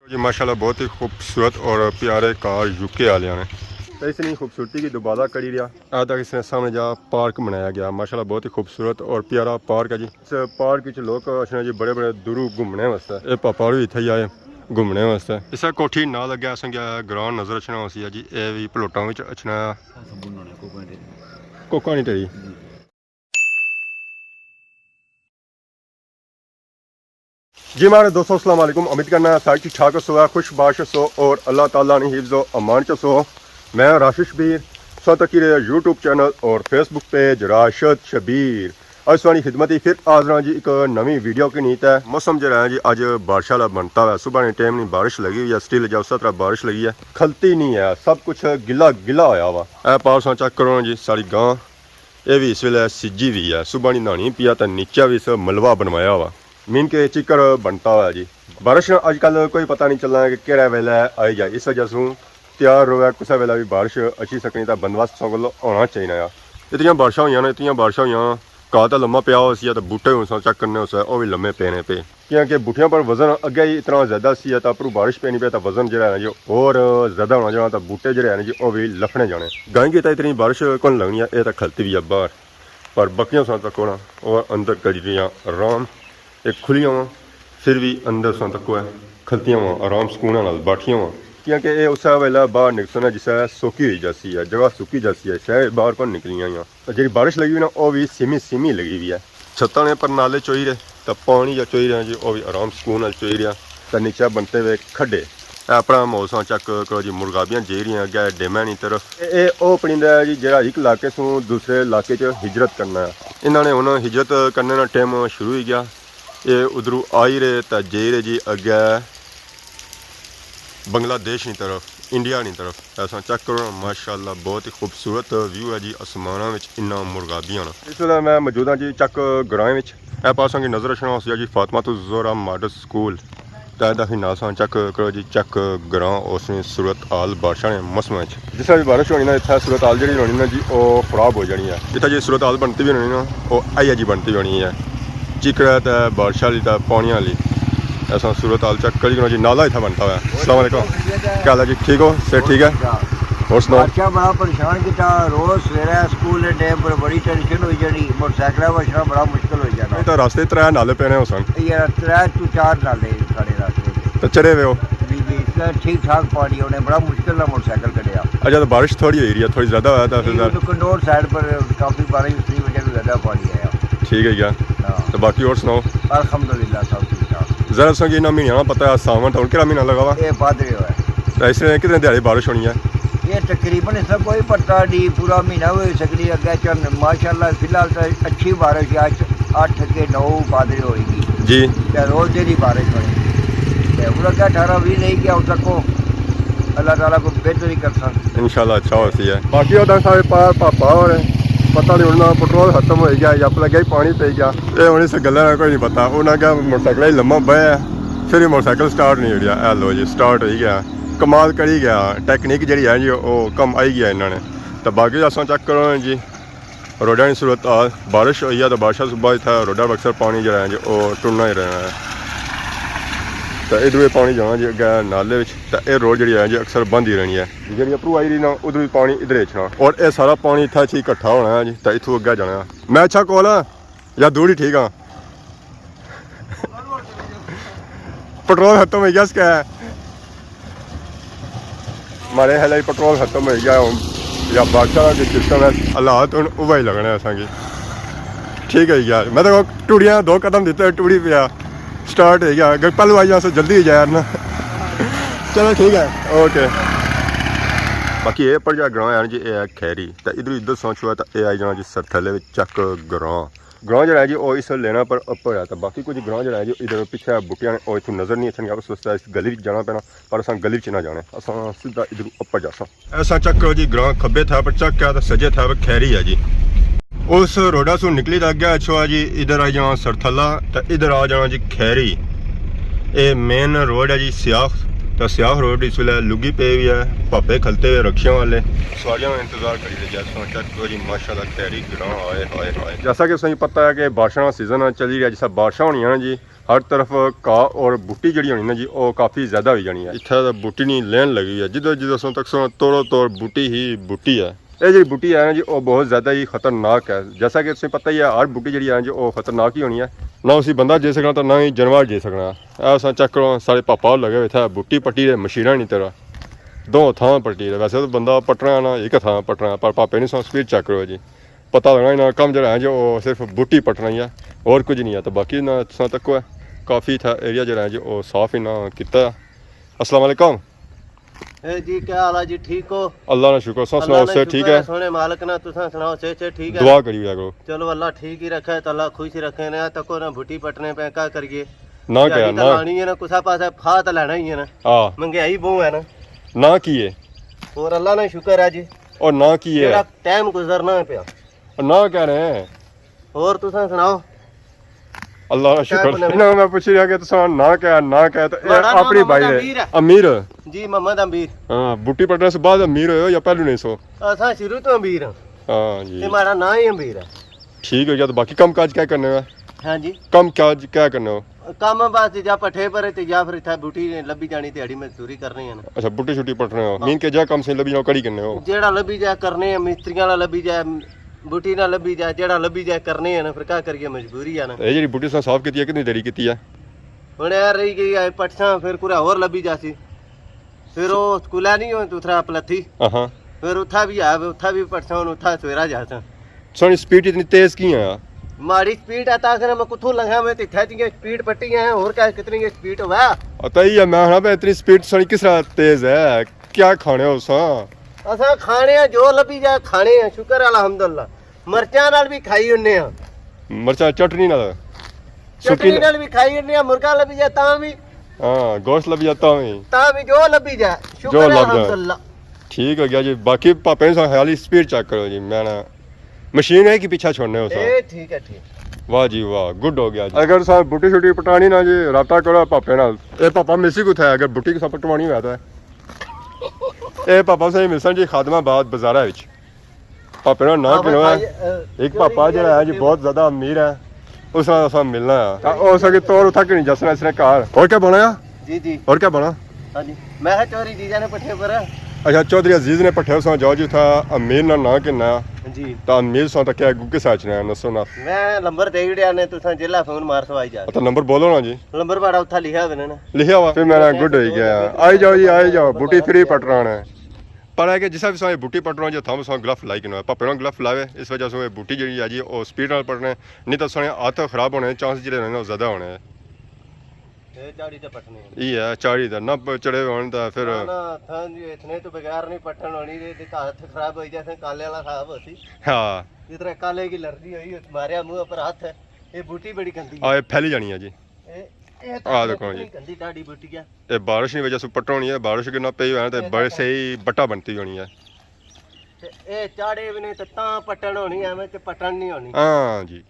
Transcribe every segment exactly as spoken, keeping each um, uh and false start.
جی ماشاءاللہ، بہت ہی خوبصورت اور پیارے کار یو کے والے نے۔ تے اس نی خوبصورتی کی دوبالا کری رہیا۔ اے تک اس نے سامنے جا پارک بنایا گیا، ماشاءاللہ بہت ہی خوبصورت اور پیارا پارک ہے جی۔ اس پارک وچ لوگ اچھنا جی بڑے بڑے دوروں گھومنے واسطے۔ اے پاپا ہوری اتھے ہی آئے گھومنے واسطے۔ اس کوٹھی نال لگیا اساں کیا گراں نظر اچھنا ہوسی ہے جی، اے وی پلاٹاں وچ اچھنا ہے۔ کوکانی ٹری۔ جی ماڑے دوستو، السلام علیکم۔ امید کرنا سارے ٹھیک ٹھاک ہوسو، خوش باش ہوسو اور اللہ تعالیٰ نی حفظ و امان چ ہوسو۔ میں راشد شبیر، سو تکی رہے یوٹیوب چینل اور فیس بک پیج راشد شبیر۔ اج سوانی خدمت ہی پھر حاضر ہاں جی ایک نویں ویڈیو کی نیت ہے۔ موسم جڑا ہے جی اج بارش والا بنتا ہوا ہے، صبح نے ٹائم نی بارش لگی ہوئی ہے، سٹل جا اس طرح بارش لگی ہے، کھلتی نہیں ہے، سب کچھ گلا گلا ہویا ہوا۔ اے پار ساں چیک کرو نا جی ساری گاں، اے وی اس ویلے سجی ہوئی ہے، صبح نی نہانی پیا تے نیچے وی اس ملوا بنوایا ہوا، مین کے چکر بنتا ہوا جی۔ بارش نا اج کل کوئی پتہ نہیں چلنا کہ کیڑے ویلے آئی جائے، اس وجہ سوں تیار رہو، کسے ویلے بھی بارش اچھی سکنی، تے بندوبست ساں کول ہونا چاہیے۔ اتنیاں بارشاں ہوئیاں نا، اتنیاں بارشاں ہوئیاں، گھا تے لمبا پیا ہوا سی تے بوٹے ہن ساں چیک کرنے ہوسے، او وی لمے پے نے پے۔ کیونکہ بوٹیاں پر وزن اگے ہی اتنا زیادہ سی تے اپروں بارش پینی پے تے وزن جڑا ہے نا جی اور زیادہ ہونا جانا تے بوٹے جڑے ہیں نا جی او وی لفنے جانے۔ گائیں کی تے اتنی بارش کون لگنی ہے، اے تے کھلتی بھی ہے باہر۔ پر بکریاں ساں تکو نا، او اندر کری رہیاں آرام، اے کھلیاں واں، پھر بھی اندر ساں تکو ہے، کھلتیاں واں، آرام سکون نال بیٹھیاں واں۔ کیونکہ اے اسے ویلے باہر نکسن ہے جسے سوکی ہوئی جاسی ہے، جگہ سکی جاسی ہے، شاید باہر کون نکلیاں یا۔ تے جیڑھی بارش لگی ہوئی نا، او وی سیمی سیمی لگی ہوئی ہے۔ چھتاں نے پر نالے چوئی رہے، تے پانی جا چوئی رہیا جی، او وی آرام سکون نال چوئی رہیا۔ تے نیچے بنتے ہوئے کھڈے۔ اے اپنا ماحول ساں چیک کرو جی، مرغابیاں جائی رہیاں اگے ڈیمے نی طرف۔ اے، اے او پرندہ ہے جی، جیڑا ایک علاقے سوں دوسرے علاقے چ ہجرت کرنا ہے۔ انہاں نے ہن ہجرت کرنے نا ٹائم شروع ہوئی گیا۔ اے ادھروں آئی رہے تے جائی رہے جی اگے بنگلہ دیش نی طرف، انڈیا نی طرف۔ اساں چیک کرو نا، ماشاءاللہ بہت ہی خوبصورت ویو ہے جی، آسماناں وچ انہاں مرغابیاں نا۔ اس ویلے میں موجود ہاں جی چک گراں وچ۔ اے پاساں کی نظر اچھنا ہوسی جی فاطمہ الزہرا ماڈل سکول۔ تے دا ہی ناں ساں چیک کرو جی، چک گراں اس نی صورت حال بارشاں نے موسم وچ۔ جس طرح بھی بارش ہونی نا، اتھا صورت حال جڑی ہونی نا جی، او خراب ہو جانی ہے۔ اتھا جی صورت حال بنتی بھی ہونی نا، او ایہا جی بنتی ہونی ہے۔ چکڑا تے بارشاں آلی تے پانیاں آلی۔ ایسا صورت حال چیک کری کنو جی، نالا اتھا بنتا ہوا ہے۔ السلام علیکم۔ کیا حال ہے جی؟ ٹھیک ہو؟ صحت ٹھیک ہے؟ اور سناؤ؟ بادشاہ بڑا پریشان کیتا، روز سویرے سکول دے ٹائم پر بڑی ٹینشن ہوئی جانی، موٹر سائیکل وچنا بڑا مشکل ہوئی جانا۔ نہیں تو راستے ترے نالے پینے ہو سن۔ یہ ترے تو چار نالے ساڑے راستے۔ تو چڑھے ہوئے ہو؟ جی، جی، اتنا ٹھیک ٹھاک پانی ہونے، بڑا مشکل نال موٹر سائیکل کڈیا۔ اچھا، تو بارش تھوڑی ہوئی رہی ہے، تھوڑی زیادہ ہویا تھا پھر یہ زیادہ۔ تو کنڈور سائیڈ پر کافی بارش، اس کی وجہ سے زیادہ پانی آیا۔ ٹھیک ہے کیا؟ ہاں۔ تو باقی اور سناؤ؟ الحمدللہ، سب ٹھیک ٹھاک۔ ذرا ساں کی انہاں مہینیاں نا پتہ ہے، ساون تھا، ہن کیڑا مہینہ لگا ہوا؟ یہ پادرے ہوا ہے۔ تو اس نے کتنے دیہاڑے بارش ہونی ہے؟ یہ تقریباً اس کا کوئی پتہ نہیں، پورا مہینہ ہوئی سکتی ہے۔ اگے چند ماشاءاللہ فی الحال تو اچھی بارش ہے، اٹھ، اٹھ کے نو پادرے ہوئی گی۔ جی۔ تے روز دی بارش ہوئی۔ تے ہن اگے اٹھارہ ویہہ نہیں کیا ہو سکو، اللہ تعالیٰ کو بہتر ہی کرسن۔ انشاءاللہ اچھا ہوسی ہے۔ باقی ادھر سارے پا-، پاپا اور پتہ نہیں انہاں پٹرول ختم ہوئی گیا یا پلگے ہی پانی پی گیا۔ اے ہن اس گلا نا کوئی نہیں پتہ۔ انہاں کیا موٹر سائیکل ہی لمبا بہیا ہے، پھر ہی موٹر سائیکل سٹارٹ نہیں ہو رہیا۔ اے لو جی، سٹارٹ ہوئی گیا۔ کمال کری گیا۔ ٹیکنیک جڑی ہے جی، او کم آئی گیا انہاں نے۔ تے باقی اساں چیک کرو جی، روڈاں نی صورت حال، بارش ہوئی ہے تے بارشاں صبح اتھا روڈاں پر اکثر پانی جڑا ہے جی، او ٹرنا ہی رہنا ہے۔ تے ادھروں اے پانی جانا جی اگے نالے وچ، تے اے روڈ جڑی ہے جی اکثر بند ہی رہنی ہے۔ جڑی اپروں آئی رہی نا، ادھروں وی پانی ادھر ہی اچھنا۔ اور اے سارا پانی اتھا اچھی اکٹھا ہونا ہے جی، تے اتھوں اگے جانا ہے۔ میں اچھا کول ہاں یا دور ہی ٹھیک ہاں؟ پٹرول ختم ہوئی گیا اس کا۔ مارے حالے پٹرول ختم ہوئی گیا ہن۔ یا بادشاہ دا جو سسٹم ہے، حالات ہن اوہا ہی لگنے اساں کی۔ ٹھیک ہے یار، میں تو ٹوڑیاں دو قدم دیتے، ٹوڑی پیا، سٹارٹ ہوئی گیا۔ اگر پہلو آئی جانا سو جلدی ہی جائے نا۔ چلو ٹھیک ہے، اوکے۔ باقی اے پر جا گراں ہے جی، اے ہے کھیری۔ تے ادھر ادھر سوچو ہے تے اے آئی جانا جی سرتھلے وچ چک گراں۔ گراں جڑا ہے جی، او اس لینا پر اپر ہے، تے باقی کچھ گراں جڑا ہے جی، ادھر پچھے بوٹیاں نے، او اتھوں نظر نہیں اچھن گیا، اس واسطے اس گلی وچ جانا پینا، پر اساں گلی وچ نہ جانے، اساں سیدھا ادھروں اپر جاساں۔ ایسا چیک کرو جی، گراں کھبے تھے پر چک ہے، تے سجے تھے پر کھیری ہے جی۔ اس روڈا سوں نکلی تے اگے اچھو ہے جی، ادھر آئی جانا سرتھلا، تے ادھر آ جانا جی کھیری۔ اے مین روڈ ہے جی سیاخ، تے سیاخ روڈ اس ویلے لگی پئی ہوئی ہے، پاپے کھلتے ہوئے رکشیاں والے، سواریاں نا انتظار کری رہے جی۔ اساں چیک کرو جی، ماشاءاللہ کھیری گراں، ہائے ہائے ہائے۔ جیسا کہ تساں کی پتہ ہے کہ بارشاں نا سیزن چلی رہیا، جس طرح بارشاں ہونیاں نا جی، ہر طرف گھاہ اور بوٹی جڑی ہونی نا جی، او کافی زیادہ ہوئی جانی ہے۔ اتھے تے بوٹی نی لین لگی ہوئی ہے، جدھر جدھر سو تک سو توڑو توڑ بوٹی ہی بوٹی ہے۔ اے جڑی بوٹی ہے نا جی، او بہت زیادہ ہی خطرناک ہے۔ جیسا کہ تساں پتہ ہی ہے، ہر بوٹی جڑی ہے نا جی، او خطرناک ہی ہونی ہے۔ نہ اسی بندہ جی سکنا تے نہ ہی جانور جی سکنا۔ اے اساں چیک کرو، سارے پاپا لگے ہوئے تھے بوٹی پٹی دے، مشیناں نی طرح دو تھاں پٹی دے۔ ویسے تو بندہ پٹنا نا، ایک تھاں پٹنا، پر پاپے نی سو سپیڈ چیک کرو جی۔ پتہ لگنا انہاں کم جڑا ہے جو او صرف بوٹی پٹنا ہی ہے، اور کچھ نہیں ہے۔ تو باقی نہ تساں تکو ہے، کافی تھا ایریا جڑا ہے جو او صاف انہاں کیتا ہے۔ السلام علیکم۔ اے جی، کیا حال ہے جی؟ ٹھیک ہو؟ اللہ نا شکر، تساں اللہ سناؤ، نا صحت ٹھیک شکر ہے؟ ہے، سوہنے مالک نا، تساں سناؤ، صحت صحت ٹھیک ہے؟ دعا کری ہویا کرو۔ چلو، اللہ ٹھیک ہی رکھے، تو اللہ خوش ہی رکھے۔ نہ تکو نا، بھٹی پٹنے پہ کیا کریے؟ نہ کیا، دیہاڑی تو نہ۔ لانی ہے نا، کسا پاسے پھا تو لینا ہی ہے نا۔ ہاں۔ مہنگائی بہوں ہے نا۔ نہ کی ہے؟ اور اللہ نا شکر ہے جی۔ اور نہ کی ہے؟ جیڑا ٹائم گزرنا ہے پیا۔ اور نہ کہہ رہے ہیں۔ اور تساں سناؤ؟ اللہ کا کیا شکر۔ بنے؟ نہ، میں پوچھ رہا کہ تساں نہ کیا، نہ کیا، تو اے مہاڑا نام اپنی محمد بھائی ہے۔ امیر ہے۔ امیر؟ جی، محمد امیر۔ ہاں، بوٹی پٹنے سے بعد امیر ہوئے ہو یا پہلو نہیں سو؟ اساں شروع تو امیر ہاں۔ ہاں جی۔ تے مہاڑا نام ہی امیر ہے۔ ٹھیک ہو گیا، تو باقی کم کاج کیا کرنے ہو؟ ہاں جی۔ کم کاج کیا کرنے ہو؟ کم بس یا پٹھے پر تے یا پھر اتھا بوٹی لبھی جانی، دیہاڑی مزدوری کرنی ہے نا۔ اچھا، بوٹی شوٹی پٹنے ہو؟ ہاں۔ مین کے جا کم سے لبھی جاؤ، کڑی کرنے ہو؟ جیڑا لبھی جا کرنے ہیں، مستریاں والا لبھی جا، بوٹی نہ لبھی جا، جیڑا لبھی جا کرنے ہیں نا، پھر کیا کریے، مجبوری ہے نا۔ اے جیڑی بوٹی تساں صاف کیتی ہے، کتنی دیری کیتی ہے؟ ہن اے رہی گئی ہے پٹساں، پھر کورا ہور لبھی جاسی۔ پھر او سکولے نہیں ہوئے تو اتھرا پلتھی۔ ہاں۔ پھر اتھا بھی آ، اتھا بھی پٹساں، ہن اتھا سویرا جاساں۔ سوہنی سپیڈ اتنی تیز کی ہے؟ ماڑی سپیڈ ہے، تاں آخر میں کتھوں لنگھا، میں تے اتھے جی سپیڈ پٹی ہے، ہور کیا کتنی یہ سپیڈ ہوا؟ پتہ ہی ہے، میں آخنا پیا اتنی سپیڈ سوہنی کس طرح تیز ہے؟ کیا کھانے ہو ساں؟ اساں کھانے ہیں، جو لبھی جائے کھانے ہیں، شکر الحمدللہ۔ مرچاں نال بھی کھائی ہونے ہیں۔ مرچاں چٹنی نال؟ چٹنی سکی نال بھی کھائی ہونے ہیں، مرغا لبھی جائے تاں بھی۔ ہاں، گوشت لبھی جائے تاں بھی۔ تاں بھی جو لبھی جائے، جو شکر لب جائے۔ الحمدللہ۔ ٹھیک ہو گیا جی، باقی پاپے نے سا خیال ہی سپیڈ چیک کرو جی، میں نا مشین ہے کہ پیچھے چھوڑنے ہو سا۔ اے ٹھیک ہے، ٹھیک۔ واہ جی واہ، گڈ ہو گیا جی۔ اگر سا بوٹی شوٹی پٹانی نا جی، رابطہ کرو پاپے نال۔ اے پاپا ملسی کتھا ہے، اگر بوٹی کسا پٹوانی ہویا تے؟ اے پاپا سے ملسن جی خادم آباد بازارہ وچ۔ پاپے نا ناں ہاں، کنو ہے؟ بھائی، اے، ایک جو پاپا بھی جڑا ہے جی، ہے، بہت زیادہ امیر ہے، اس نال اساں ملنا ہے۔ ہاں، او اساں کی طور اتھا کیوں نہیں جسنا اس نے گھر؟ اور کیا بنا ہے؟ جی، جی۔ اور کیا بنا؟ ہاں جی۔ میں کہا چودھری جیجا نے پٹھے پر۔ اچھا، چودھری عزیز نے پٹھے اساں جاؤ جی، اتھا امیر نا ناں کنا ہے؟ جی۔ تا امیر ساں تک ہے، گگے ساچ نے نسو نا۔ میں نمبر دے وڑیا نے، تساں جلا فون مار سوائی جا۔ تو نمبر بولو نا جی۔ نمبر بڑا اتھا لکھا ہوئے نا۔ لکھا ہوا؟ پھر میرا گڈ ہوئی گیا۔ آئی جاؤ جی، آئی جاؤ، بوٹی تھری پٹرانا ہے۔ پر ہے کہ جسا بھی ساں بوٹی پٹنا جو تھم ساں گلف لائی کنو ہے، پاپے نال گلف لاوے، اس وجہ سے بوٹی جڑی ہے جی، او سپیڈ نال پٹنے، نہیں تو ساں ہاتھ خراب ہونے، چانس جڑے رہنے، او زیادہ ہونے۔ اے چاڑی تے پٹنے ہیں۔ یہ ہے چاڑی تے نہ پ-، چڑھے ہونے تو پھر۔ نہ، نہ، تھاں جی اتنے تو بغیر نہیں پٹن ہونی، تے، تے ہاتھ خراب ہوئی جاسے، کالے والا صاحب ہوسی۔ ہاں۔ جس طرح کالے کی الرجی ہوئی، اس ماریا منہ پر ہاتھ ہے۔ یہ بوٹی بڑی گندی ہے۔ آ، یہ پھیلی جانی ہے جی۔ اے، اے آ دیکھو جی۔ گندی ٹاڈی بوٹی ہے۔ اے بارش نی وجہ سے پٹو نہیں ہے، بارش کے نہ پئی ہوئے تے اے بڑے صحیح بٹا بنتی ہونی ہے۔ تے اے چاڑے بھی نہیں تے تاں پٹن ہونی، ایویں تے پٹن نہیں ہونی۔ ہاں جی،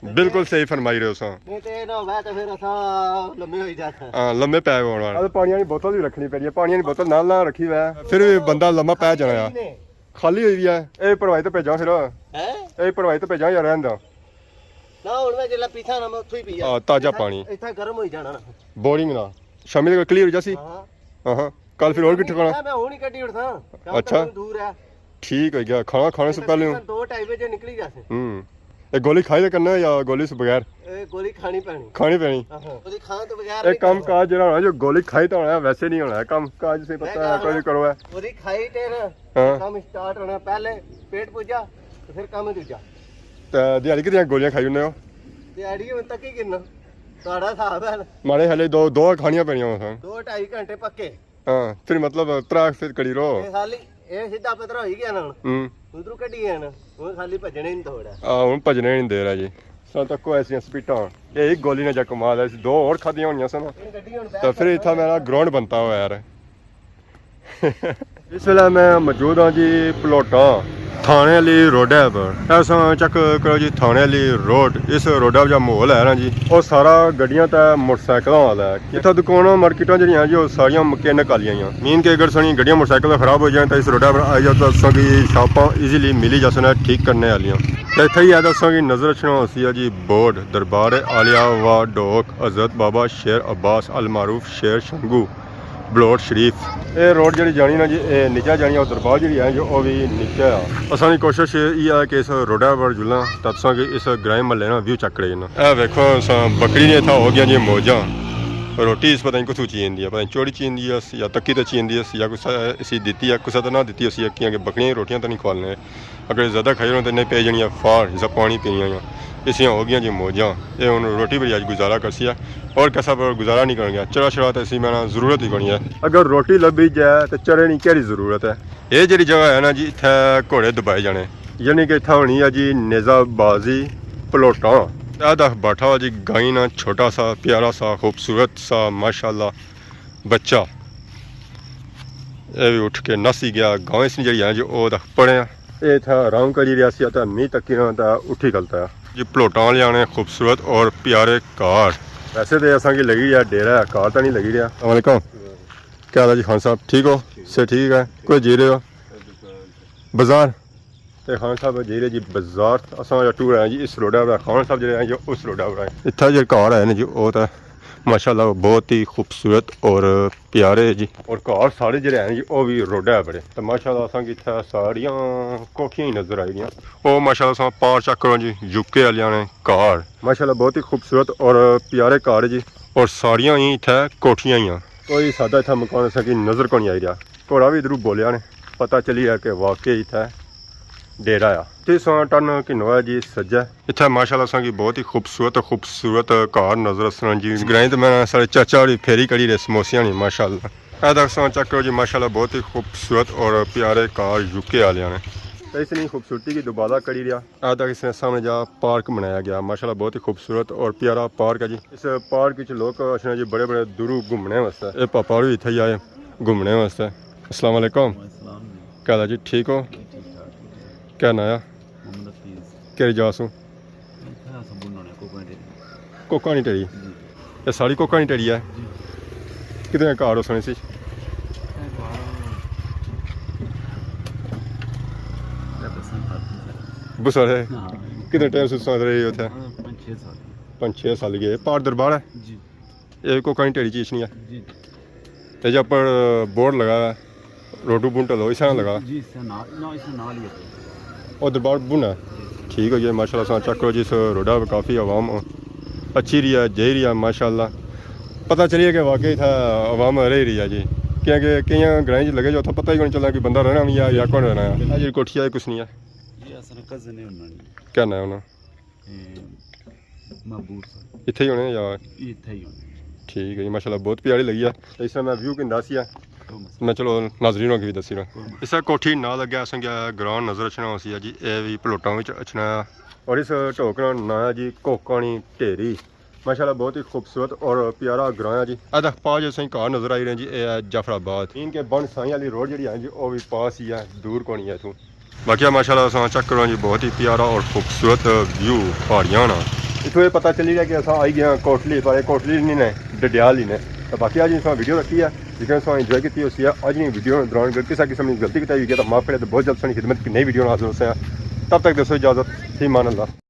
بالکل صحیح فرمائی رہے ہو ساں۔ نہیں تے اے نہ ہووے تے پھر اساں لمے ہوئی جاساں۔ ہاں، لمے پے ہونا۔ اب پانی والی بوتل بھی رکھنی پڑی ہے، پانی والی بوتل نال نال رکھی ہوئے ہے، پھر بھی بندہ لمہ پے جانا ہے۔ خالی ہوئی ہوئی ہے۔ اے پروائے تو بھیجاں پھر۔ ہیں؟ اے پروائے تو بھیجاں یا رہن دا؟ نہ، ہن میں جیلے پیساں نا، میں اتھوں ہی پیا۔ آ، تازہ پانی۔ اتھا گرم ہوئی جانا نا۔ بورنگ نا۔ شامی تک کلیئر ہو جاسی؟ ہاں۔ ہاں، ہاں۔ کل پھر اور کی ٹھکانا؟ میں ہن ہی کڈی اٹھساں۔ اچھا۔ دور ہے۔ ٹھیک ہو گیا۔ کھانا کھانے سے پہلے۔ تقریباً دو ڈھائی بجے نکلی جاسے۔ ہوں۔ اے گولی کھائی تے کرنا ہے یا گولی سے بغیر؟ اے گولی کھانی پینی۔ کھانی پینی۔ ہاں، ہاں۔ گولی کھان تو بغیر اے نہیں کم کرنا۔ کاج جڑا ہونا، جو گولی کھائی تو ہونا ہے، ویسے نہیں ہونا ہے۔ کم کاج سے پتہ ہے، کمال کوئی ہے۔ کرو ہے۔ گولی کھائی تے نا، ہاں۔ کم سٹارٹ ہونا، پہلے پیٹ پوجا، تے پھر کم دوجا۔ تے دیہاڑی کتنیاں گولیاں کھائی ہونے ہو؟ دیہاڑی ہن تک ہی گننا۔ تہاڑا حساب ہے نا۔ ماڑے حالے دو، دو کھانیاں پینیاں ہون سن۔ دو ڈھائی گھنٹے پکے۔ ہاں، پھر مطلب ترا پھر کڑی رو۔ اے خالی، اے سیدھا پترا ہوئی گیا نا ہن۔ ہوں۔ ادھروں کڈی گیا نا۔ ہن خالی بھجنے ہی نہیں دوڑا۔ آ، ہن بھجنے ہی نہیں دے رہا جی۔ سن تک کوئی ایسیاں سپیٹاں۔ اے ایک گولی نے جا کمال ہے، دو اور کھادیاں ہونیاں سن۔ تے پھر اتھا میرا گراؤنڈ بنتا ہوا یار۔ اس ویلے میں موجود ہاں جی پلوٹاں تھانے آلی روڈے پر۔ ایسا چیک کرو جی تھانے آلی روڈ، اس روڈا پر جا ماحول ہے نا جی، او سارا گڈیاں تے موٹر سائیکلاں والا ہے۔ اتھا دکاناں مارکیٹاں جیہڑیاں ہیں جی او ساریاں مکینک آلیاں ہیاں۔ مین کہ اگر ساڑیاں گڈیاں موٹر سائیکل خراب ہو جائیں تاں اس روڈا پر آئی جاؤ تاں اساں کی شاپاں ایزیلی ملی جاسن ٹھیک کرنے آلیاں۔ تے اتھا ہی ہے تاں اساں کی نظر اچھنا ہوسی ہے جی بورڈ دربار عالیہ و ڈوک حضرت بابا شیر عباس المعروف شیر شنگو بلوٹ شریف۔ اے روڈ جیہڑی جانی نا جی، اے نیچے جانی ہے، او دربار جیہڑی ہے جو او وی نیچے ہے۔ اساں نی کوشش ایہہ ہے کہ اس روڈا پر جلاں تاں تساں کی اس گرائیں محلے نا ویو چیک کرے نا۔ اے ویکھو اساں بکری نے اتھا ہو گیاں جی موجاں۔ روٹی اس پتہ نہیں کتھوں چیندی ہے، پتہ نہیں چوری چیندی ہے یا تکی تے چیندی ہے یا کسا اسی دتی ہے، کسا تے نہ دتی ہوسی ہے، کیاں کہ بکریاں روٹیاں تے نہیں کھوالنے۔ اگر زیادہ کھائی رہو تے انہیں پی جانی ہے فار، جسا پانی پینیاں یا۔ اسیاں ہو گیاں جی موجاں۔ اے ہن روٹی پر ہی اج گزارا کرسی ہے۔ اور کسا پر گزارا نہیں کرن گیا۔ چرا شرا تے اسی میں نا ضرورت ہی کونی ہے۔ اگر روٹی لبھی جائے تے چرے نی کیہڑی ضرورت ہے؟ اے جیہڑی جگہ ہے نا جی، اتھے گھوڑے دبائے جانے۔ یعنی کہ اتھا ہونی ہے جی نیزہ بازی پلوٹاں۔ اے تک بیٹھا ہوا جی گائیں نا چھوٹا سا، پیارا سا، خوبصورت سا، ماشاءاللہ بچہ۔ اے وی اٹھ کے نسی گیا۔ گائیں اس نی جیہڑی ہے جی، او تک پڑے ہیں۔ اے اتھا آرام کری رہیا سی، تے می تکی رہا تے اٹھی کھلتا ہے۔ جی پلوٹاں والے آنے خوبصورت اور پیارے کار۔ ویسے تے اساں کی لگی رہیا ڈیرہ ہے، کار تاں نہیں لگی رہیا۔ السلام علیکم۔ کیا حال ہے جی خان صاحب، ٹھیک ہو؟ سے ٹھیک ہے؟ کوئی جی رہے ہو؟ بازار؟ تے خان صاحب جی رہے جی بازار۔ اساں جا ٹور آئے جی اس روڈا پر، خان صاحب جیہڑے ہیں جو اس روڈا پر آئے۔ اتھا جیہڑے کار ہے نا جی، او تے ماشاءاللہ بہت ہی خوبصورت اور پیارے جی۔ اور کار سارے جیہڑے ہیں جی، او وی روڈا پر ہے۔ تے ماشاءاللہ اساں کی اتھا ساریاں کوٹھیاں ہی نظر آئی دیاں۔ او ماشاءاللہ اساں پار چیک کرو جی، یو کے آلیاں نے کار۔ ماشاءاللہ بہت ہی خوبصورت اور پیارے کار جی۔ اور ساریاں ہی اتھا کوٹھیاں ہی ہیں۔ کوئی سادہ اتھا مکان اساں کی نظر کونی آئی رہیا۔ گھوڑا وی ادھروں بولیا نے، پتہ چلی گیا کہ واقعی اتھا ڈیرہ آ۔ اتھے ساں ٹرن گھنو ہے جی سجے۔ اتھا ماشاءاللہ اساں کی بہت ہی خوبصورت، خوبصورت کار نظر اسنا جی۔ اس گرائیں تے میں سارے چاچا ہوری پھیری کری رہے سموسیاں نی ماشاءاللہ۔ اے تک ساں چیک کرو جی ماشاءاللہ بہت ہی خوبصورت اور پیارے کار یو کے آلیاں نے۔ تے اس نی خوبصورتی کی دوبالا کری رہیا۔ اے تک اس نے سامنے جا پارک بنایا گیا، ماشاءاللہ بہت ہی خوبصورت اور پیارا پارک ہے جی۔ اس پارک وچ لوگ اچھنے جی بڑے بڑے دوروں گھومنے واسطے۔ اے پاپا ہوری اتھے ہی آئے گھومنے واسطے۔ السلام علیکم۔ السلام جی۔ کیا حال ہے جی، ٹھیک ہو؟ جی، ٹھیک ٹھاک، ٹھیک ٹھاک۔ کیا ناں آ؟ محمد حفیظ۔ کہڑی جا سوں؟ اتھے اساں بننے کوکاں ٹیری۔ کوکاں نی ٹیری؟ جی۔ اے ساری کوکاں نی ٹیری ہے؟ جی۔ کتنے گھر ہو سنے سی؟ اے گھر، اے بساں گھر بسارے۔ ہاں۔ کتنے ٹائم سے تساں رہے ہو اتھے؟ ہاں، پنج چھ سال۔ پنج چھ سال گئے۔ پار دربار ہے؟ جی۔ اے کوکاں نی ٹیری چیز نہیں ہے؟ جی، جی۔ تے جے اپر بورڈ لگا ہے، روڈو بونٹا لو، اس طرح لگا؟ جی، اس سے نال، نہ، اس سے نال ہی ہے۔ او دربار بن ہے؟ جی۔ ٹھیک ہو گیا، ماشاءاللہ، ساں چیک کرو جی، اس روڈا پہ کافی عوام اچھی رہی ہے، جائی رہی ہے، ماشاءاللہ۔ پتہ چلیے کہ واقعی اتھا عوام رہ رہی ہے جی، کیونکہ کئی گرائیں چ لگے جو اتھا پتہ ہی کون چلنا کہ بندہ رہنا بھی ہے یا کون رہنا ہے۔ اے جی کوٹھی ہے، کچھ نہیں ہے۔ جی، اصل کزن ہے انہاں نے۔ کیا نام ہے انہاں؟ اے، محبوب صاحب۔ اتھے ہی ہونے یا؟ اتھے ہی ہونے۔ ٹھیک ہے جی، ماشاءاللہ بہت پیاری لگی ہے۔ اس طرح میں ویو کن دس ہی ہے۔ کوئی مسئلہ۔ میں چلو ناظرین کی بھی دسی رہا۔ کوئی مسئلہ۔ اس طرح کوٹھی نہ لگا، اساں کیا گراں نظر اچھنا ہوسی ہے جی، اے بھی پلوٹاں وچ اچھنا ہے۔ اور اس ٹوک نا نام ہے جی کوکانی ٹیری۔ ماشاءاللہ بہت ہی خوبصورت اور پیارا گراں ہے جی۔ اے تک پاس جو سائیں گھر نظر آئی رہے ہیں جی، اے ہے جعفر آباد۔ ان کے بن سائیں والی روڈ جڑی ہے جی، او بھی پاس ہی ہے، دور کونی ہے اتھوں۔ باقی ماشاءاللہ اساں چیک کرو جی، بہت ہی پیارا اور خوبصورت ویو پہاڑیاں نا۔ اتھوں یہ پتہ چلی گیا کہ اساں آئی گئے ہاں کوٹلی، پر یہ کوٹلی نہیں نے، ڈڈیال ہی نے۔ تو باقی اج اساں ویڈیو رکھی ہے، جیکھاں اساں انجوائے کیتی ہوسی ہے۔ اج نی ویڈیو دوران اگر کسا قسم نی غلطی کتائی ہوئی ہے تو معاف کرے، تو بہت جلد سانی خدمت کی نئی ویڈیو نال حاضر ہوساں۔ تب تک دوستو اجازت، فی امان اللہ۔